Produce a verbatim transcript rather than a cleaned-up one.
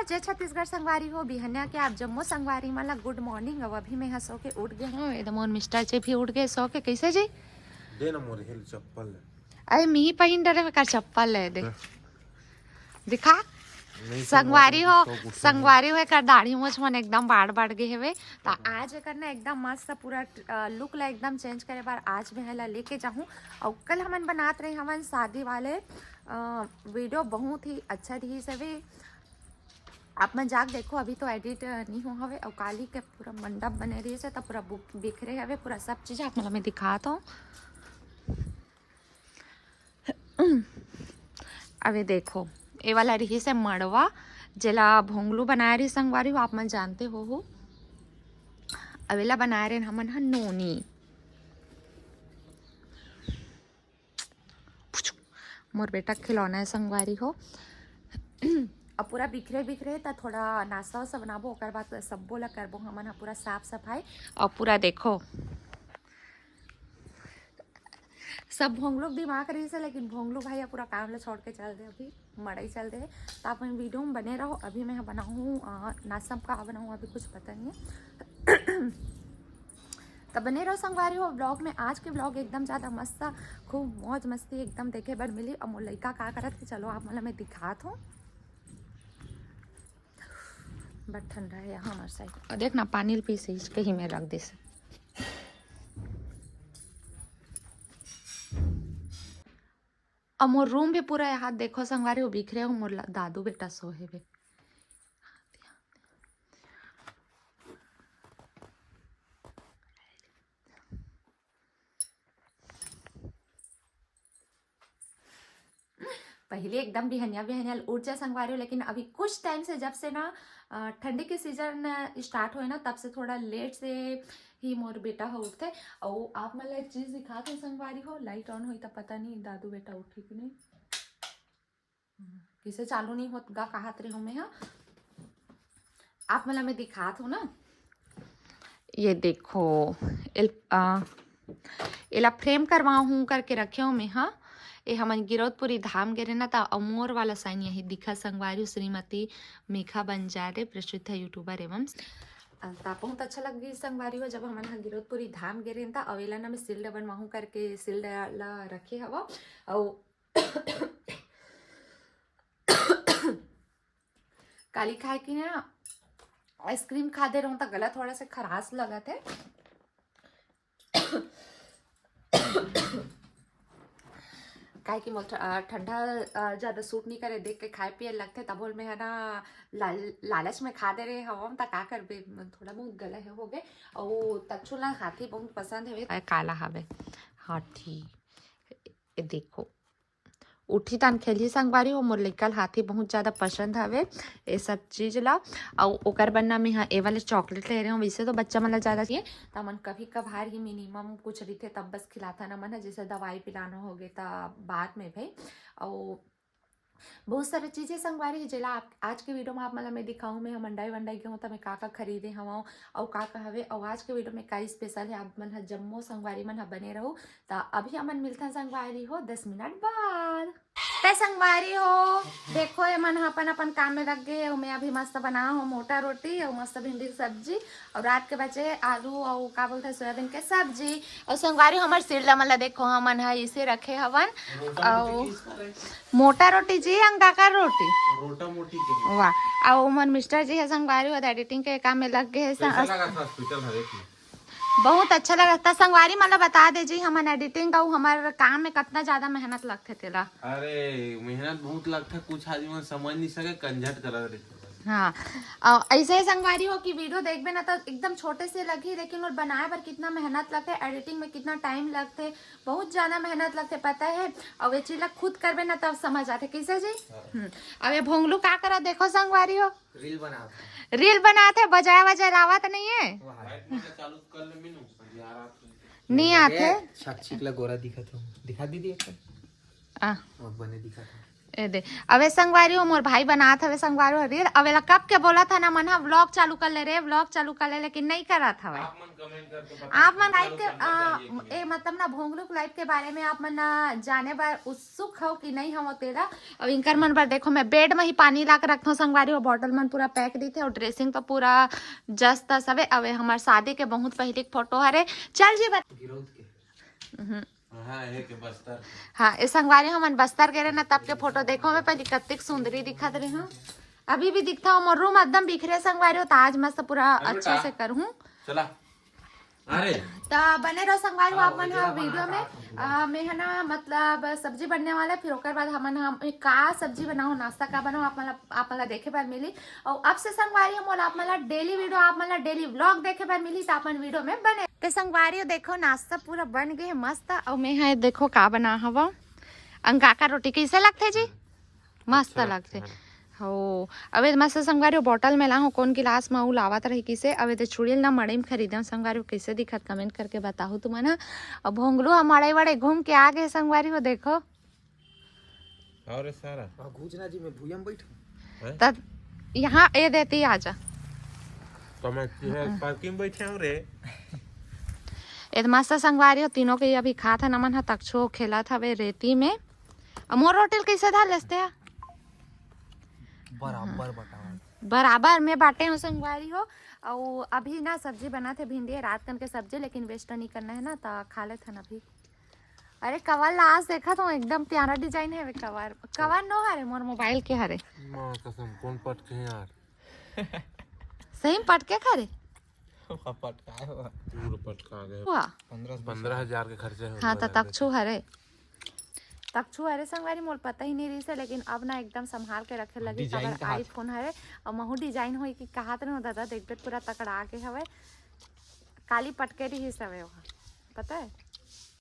जय छत्तीसगढ़ संगवारी हो, बिहनिया के आप जम्मो संगवारी मन ला गुड मॉर्निंग। अब अभी मैं ह सो के उठ गे हूँ, एकदम मोर मिस्टर जी भी उठ गए सो के। कैसे जी? दे ना मोर हेल चप्पल ले। अरे मी पहिन डरे कर चप्पल ले दे। दिखा। संगवारी हो, संगवारी हो, एकर दाढ़ी मोछ मन एकदम बाढ़ बाढ़ गए हवे। त आज एकर ना एकदम मस्त पूरा लुक ला एकदम चेंज करे बर आज मैं ला लेके जाहूँ। और कल हमन बनात रहे हवन शादी वाले वीडियो, बहुत ही अच्छा रही सभी। आप मन जाके देखो, अभी तो एडिट नहीं हो हवे। और काली के पूरा मंडप बने रही से, तब पूरा बिखरे हवे पूरा सब चीज। आप मतलब मैं दिखाता हूँ। अबे देखो, ये वाला रही से मड़वा, जेला भोंगलू बनाए रही संगवारी हो, आप मन जानते हो हो। अवेला बनाए रहे हमन ह नोनी। मोर बेटा खिलौना है संगवारी हो। अब पूरा बिखरे बिखरे त थोड़ा नाश्ता वास्ता बनाबो, ओकर बाद सब्बो ला करबो हमन ह पूरा साफ सफाई। और पूरा देखो, सब भोंगलू के दिमाग रही से, लेकिन भोंगलू भाई पूरा काम ला छोड़ के चल दे, अभी मड़ई चल दे। त आप मन वीडियो में बने रहो। अभी मैं बनाऊँ नाश्ता का बनाऊँ, अभी कुछ पता नहीं है। त बने रहो संगवारी हो ब्लॉग में। आज के ब्लॉग एकदम ज्यादा मस्त, खूब मौज मस्ती एकदम देखे बर मिली। और मोर लइका का करत कि चलो आप मन ला मैं दिखात हूँ। बड़ ठंडा है यहाँ हमारे साइड। और देख ना, पानी ल पीस कहीं में रख दे से। और मोर रूम भी पूरा यहाँ देखो संगवारी हो, बिखरे हो। मोर दादू बेटा सो है बे। पहले एकदम बिहनिया बिहनिया उठ जा संगवारी हो, लेकिन अभी कुछ टाइम से, जब से ना ठंडी के सीजन स्टार्ट हुए ना, तब से थोड़ा लेट से ही मोर बेटा हो उठते। और आप मन ला एक चीज दिखात हूँ संगवारी हो, लाइट ऑन हुई तो पता नहीं दादू बेटा उठी कि नहीं। किसे चालू नहीं होत गा, कहात रहे हूँ मैं। हाँ, आप मन ला मैं दिखात हूँ ना, ये देखो, एल, आ, एला फ्रेम करवाहूँ करके रखे हूँ मैं। हाँ, ये हमन गिरौदपुरी धाम गे रहे ना, त अमोर वाला साइन यही दिखा संगवारी हो, श्रीमती मेघा बंजारे, प्रसिद्ध यूट्यूबर एवं त बहुत अच्छा लग गई संगवारी हो। जब हमन ह गिरौदपुरी धाम गे रहे त अवेला ना मैं सिल्ड बनवाहूँ करके सिल्ड ला रखे हवा। और काली खाए कि ना आइसक्रीम खा दे रहूँ त गला थोड़ा सा खराश लगत है। काहे कि मोर ठंडा ज्यादा सूट नहीं करे, देख के खाए पिए लगथे। तब बोल मैं है ना लाल, लालच में खा दे रहे हवम त का करबे, थोड़ा बहुत गला है हो गए। और तच्छु ला हाथी बहुत पसंद है। काला हवे हाथी, ये देखो। उठी तान खेलही संगवारी हो, मोर लइका ल हाथी बहुत ज्यादा पसंद हवे ये सब चीज ला। अउ ओकर बर ना मैं हा ए वाले चॉकलेट ले रहे हूँ। वैसे तो बच्चा मन ला ज्यादा चाहिए, त मन कभी कभार ही मिनिमम कुछ रहिथे तब बस खिलाथन हमन ह, जैसे दवाई पिलाना हो गए त बाद में भाई। अउ बहुत सारे चीजें संगवारी है जेला आप आज के वीडियो में आप मन ला मैं दिखाऊँ। मैं मंडाई वंडाई गए हूँ त मैं का का खरीदे हवँ अउ का का हवे, अउ आज के वीडियो में का स्पेशल है, आप मन ह जम्मो संगवारी मन ह बने रहू। त अभी हमन मिलथन संगवारी हो दस मिनट बाद। ते संगवारी हो, देखो ये मन ह अपन अपन काम में लग गए। मैं अभी मस्त बना हूँ मोटा रोटी और मस्त भिंडी की सब्जी और रात के बचे आलू और का बोलते हैं सोयाबीन के सब्जी। और संगवारी हमर सिल्ड मन ला देखो, हमन ह इसे रखे हवन। और मोटा रोटी जी, अंगाकार रोटी। रोटा मोटी के। वाह। और हमर मिस्टर जी है संगवारी हो एडिटिंग के काम में लग गए हैं। कैसा लगा था हॉस्पिटल हरे की? बहुत अच्छा लगा था संगवारी, मतलब बता दे जी, हमन एडिटिंग अउ हमर काम में कितना ज्यादा मेहनत लगथे तेला। अरे मेहनत बहुत लगथे, कुछ आदमी मन समझ नहीं सके, कंझट करत रहिथे। हाँ, अ, ऐसे ही संगवारी हो कि वीडियो देखबे ना तो एकदम छोटे से लगही, लेकिन वो बनाए बर कितना मेहनत लगथे, एडिटिंग में कितना टाइम लगथे, बहुत ज्यादा मेहनत लगथे, पता है। और ये चीज ला खुद करबे ना तब समझ आथे, कैसे जी? हम्म, अब ये भोंगलू का करा, देखो संगवारी हो, रील बनात रील बनात है, बजाए वजाए लावत नहीं है। वाह। लाइट मन चालू कर ले मीनू, अंधियारा। नहीं आथे। छक छिक ला गोरा दिखत हो, दिखा दीदी एक बार। आ, अब बने दिखत हो। ए दे, अबे संगवारी हो, मोर भाई बनात हवे संगवारी हो reel। अबे ला कब के बोलत हन ना मन ह, vlog चालू कर ले रे, vlog चालू कर ले, लेकिन नहीं करत हवे। आप मन comment करके बताओ, आप मन like के, आ, ए, मतलब ना, भोंगलू के life के बारे में आप मन ना जाने बर उत्सुक हो कि नहीं हो तेला। अब इनकर मन बर देखो, मैं bed में ही पानी ला के रखथों संगवारी हो, bottle मन पूरा pack रहिथे और dressing तो पूरा जस तस हवे। अबे हमर शादी के बहुत पहली के photo हरे। चल जी बत- गिरौद के। हम्म। हाँ, ये के बस्तर। हाँ, ए संगवारी हमन बस्तर गे रहे ना, तब के photo देखो, मैं पहली कत्तिक सुंदरी दिखत रही हूँ। अभी भी दिखता हूँ, मोर room एकदम बिखरे संगवारी हो, तो आज मस्त पूरा अरे अच्छे बेटा। से करहूँ। चला। अरे। त बने रहो संगवारी हो आप मन ह video में। अ, मैं है ना, मतलब सब्जी बनने वाला है, फिर ओकर बाद हमन हम का सब्जी बनाओ, नाश्ता का बनाओ, आप मन ला, आप मन ला देखे बर मिली। और अब से संगवारी हो, मोला आप मन ला daily video, आप मन ला daily vlog देखे बर मिली, त आप मन video में बने। ते संगवारी हो, देखो नाश्ता पूरा बन गए है मस्त। और मैं है देखो का बना हवा, अंगाका रोटी कैसे लगथे जी? मस्त अच्छा लगथे। लगथे। हो, अबे मस्त संगवारी हो, bottle में ला हो, कौन गिलास में उ लावत रही किसे। अबे ते छुड़िल ना मड़ई में खरीदे हो संगवारी हो, कैसे दिखत comment करके बताहू तुमन ह। अब भोंगलू हम मड़ई वड़ई घूम के आ गए संगवारी हो, देखो। और रे सारा। हाँ, घूचना जी, मैं भुइया में बैठूं। हैं? तब यहाँ ए देती आजा। तो मैं ये parking में बैठे हूँ रे। ए मस्त संगवारी हो, तीनों के अभी खात है नमन ह, तक्षो खेलत हवे रेती में। अब मोर रोटी ल कैसे धर लेते हैं? बराबर बटाओ। बराबर में बाटे हो संगवारी हो। और अभी ना सब्जी बनात है, भिंडी है, रात कन के सब्जी, लेकिन waste नहीं करना है ना, तो खा लेत हन अभी। अरे cover ला आज देखत हो, एकदम प्यारा design है वे cover। Cover नो हरे, मोर mobile के हरे। माँ कसम, कौन पटके हैं यार? सही में पटके खरे? पटकाए हुआ। पूरा पटका गए। हुआ। पंद्रह हजार के खर्चे हो हाँ, गए तो लगभग। तक्षु हरे। तक्षु हरे संगवारी, मोर पता ही नहीं रही से, लेकिन अब ना एकदम संभाल के रखे लगी। Design काबर कहा iPhone हरे, और महू design होई कि कहात रहे हो दादा, देखबे पूरा तकड़ा के हवे। काली पटके रही सवे ओहा, पता है?